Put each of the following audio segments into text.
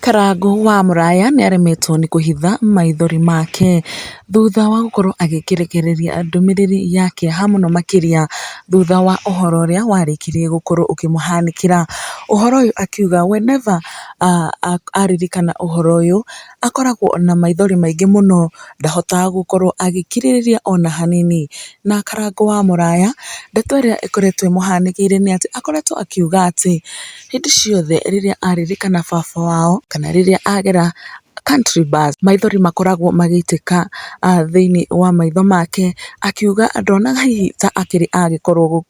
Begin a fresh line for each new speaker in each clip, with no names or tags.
Karangũ wa Mũraya nĩ aremetwo nĩ kũhitha maithori make thutha wa gũkorwo agĩkĩrekereria ndũmĩrĩri ya kĩeha mũno makĩria thutha wa ũhoro ũrĩa warĩkirie gũkorwo ũkĩmũhanĩkĩra. Ũhoro ũyũ akiuga whenever aririkana ũhoro ũyũ akoragwo na maithori maingĩ mũno, ndahotaga gũkorwo agĩkirĩrĩria ona hanini. Na Karangũ wa Mũraya ndeto ĩrĩa ĩkoretwo ĩmũhanĩkĩire nĩ atĩ akoretwo akiuga atĩ hĩndĩ ciothe rĩrĩa aririkana baba wao kana rĩrĩa agera Country Bus maithori makoragwo magĩitĩka thĩinĩ wa maitho make, akiuga ndonaga hihi ta akĩrĩ agĩkorwo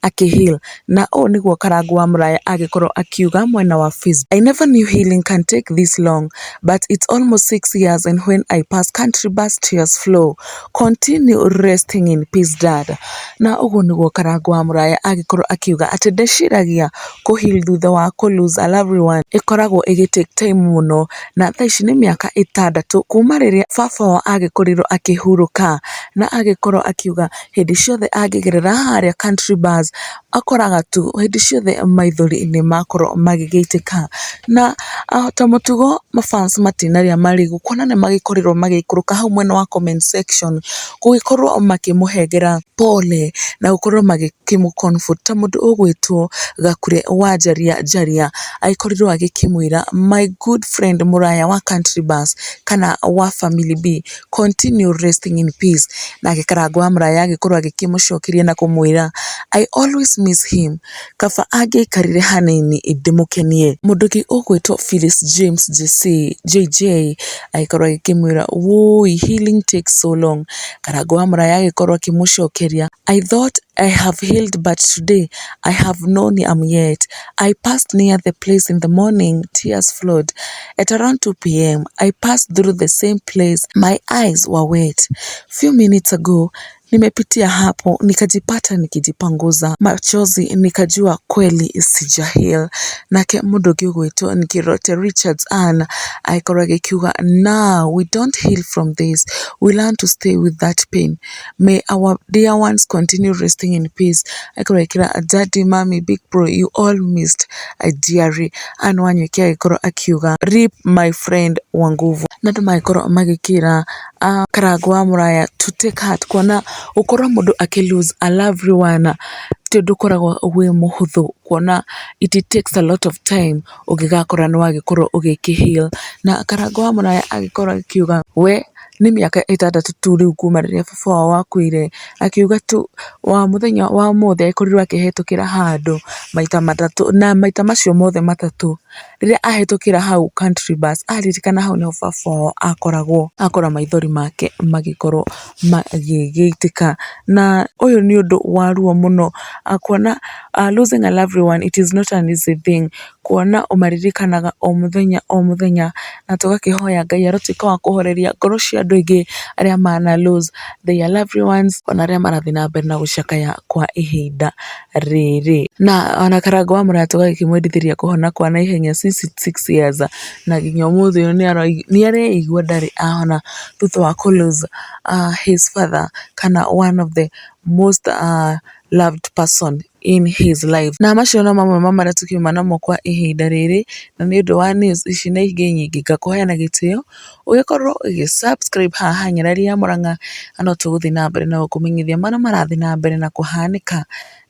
akĩ heal. Na ũũ nĩguo Karangũ wa Mũraya agĩkorwo akiuga mwena wa Facebook: "I never knew healing can take this long, but it's almost 6 years and when I pass Country Bus, tears flow. Continue resting in peace, Dad." Na ũguo nĩguo Karangũ wa Mũraya agĩkorwo akiuga atĩ ndeciragia kũ heal thutha wa kũ lose a loved one ĩkoragwo ĩgĩ take time mũno, na thaa ici nĩ mĩaka 6 kuma rĩrĩa baba wao agĩkorirwo akĩhurũka, na agĩkorwo akiuga hĩndĩ ciothe angĩgerera harĩa Country Bus akoraga tu hĩndĩ ciothe maithori nĩ makorwo magĩgĩitĩka. Na ta mũtugo mafans matinarĩa marigũ kuona nĩ magĩkorirwo magĩikũrũka hau mwena wa comment section gũgĩkorwo makĩmũhengera pole na gũkorwo magĩkĩmũ comfort, ta mũndũ ũgwĩtwo Gakure wa Njaria Njaria agĩkorirwo agĩkĩmwĩra, "My good friend Mũraya wa Country Bus kana wa Family B, continue resting in peace." Nake Karangũ wa Mũraya agĩkorwo agĩkĩmũcokeria na kũmwĩra, "I always miss him, kaba angĩaikarire hanini ndĩmũkenie." Mũndũ ũngĩ ũgwĩtwo Phyllis James JC, JJ agĩkorwo agĩkĩmwĩra, "Woi, healing takes so long." Karangũ wa Mũraya agĩkorwo akĩmũcokeria, "I thought I have healed, but today I have known I'm yet. I passed near the place in the morning, tears flowed. At around 2 p.m. I passed through the same place, my eyes were wet. Few minutes ago nimepitia hapo nikajipata nikijipanguza machozi, nikajua kweli sija heal." Nake mũndũ ũngĩ ũgwĩtwo Nkirote Richards Ann agĩkorwo agĩkiuga, "Now we don't heal from this, we learn to stay with that pain. May our dear ones continue resting in peace." Agĩkorwo agĩkĩra, "Daddy, mommy, big bro, you all missed dearly." Ann Wanyuki agĩkorwo akiuga, "RIP my friend wa nguvu." Na andũ magĩkorwo magĩkĩra Karangũ wa Mũraya to take heart, kuona gũkorwo mũndũ akĩ lose a loved one ti ũndũ ũkoragwo wĩ mũhũthũ, kuona it takes a lot of time ũngĩgakora nĩ wagĩkorwo ũgĩkĩ heal. Na Karangũ wa Mũraya agĩkorwo akiuga we nĩ mĩaka 6 tu rĩu kuma rĩrĩa baba wao akuire, akiuga tu wa mũthenya wa ũmũthĩ agĩkorirwo akĩhĩtũkĩra handũ maita matatũ, na maita macio mothe matatũ rĩrĩa ahĩtũkĩra hau Country Bus aririkana hau nĩho baba wao akoragwo, akora maithori make magĩkorwo magĩgĩitĩka. Na ũyũ nĩ ũndũ wa ruo mũno kuona losing a loved one, it is not an easy thing, kuona ũmaririkanaga o mũthenya o mũthenya, na tũgakĩhoya Ngai arotuĩka wa kũhoreria ngoro cia andũ aingĩ arĩa mana lose their loved ones, ona arĩa marathiĩ na mbere na gũcakaya kwa ihinda rĩrĩ. Na ona Karangũ wa Mũraya tũgagĩkĩmwendithĩria kũhona kwa naihenya since it's 6 years na nginya ũmũthĩ ũyũ nĩ areigua ndarĩ ahona thutha wa kũ lose his father kana one of the most loved person in his life. Na macio no mamwe ma marĩa tũkiuma namo kwa ihinda rĩrĩ, na nĩ ũndũ wa news ici na ingĩ nyingĩ, ngakũhoya na gĩtĩo ũgĩkorwo ũgĩ subscribe haha Nyarari ya Mũrang'a, na no tũgũthiĩ na mbere na gũkũmenyithia marĩa marathiĩ na mbere na kũhanĩka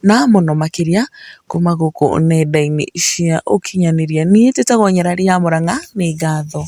na mũno makĩria kuma gũkũ nenda-inĩ cia ũkinyanĩria. Niĩ njĩtagwo Nyarari ya Mũrang'a, nĩ ngatho.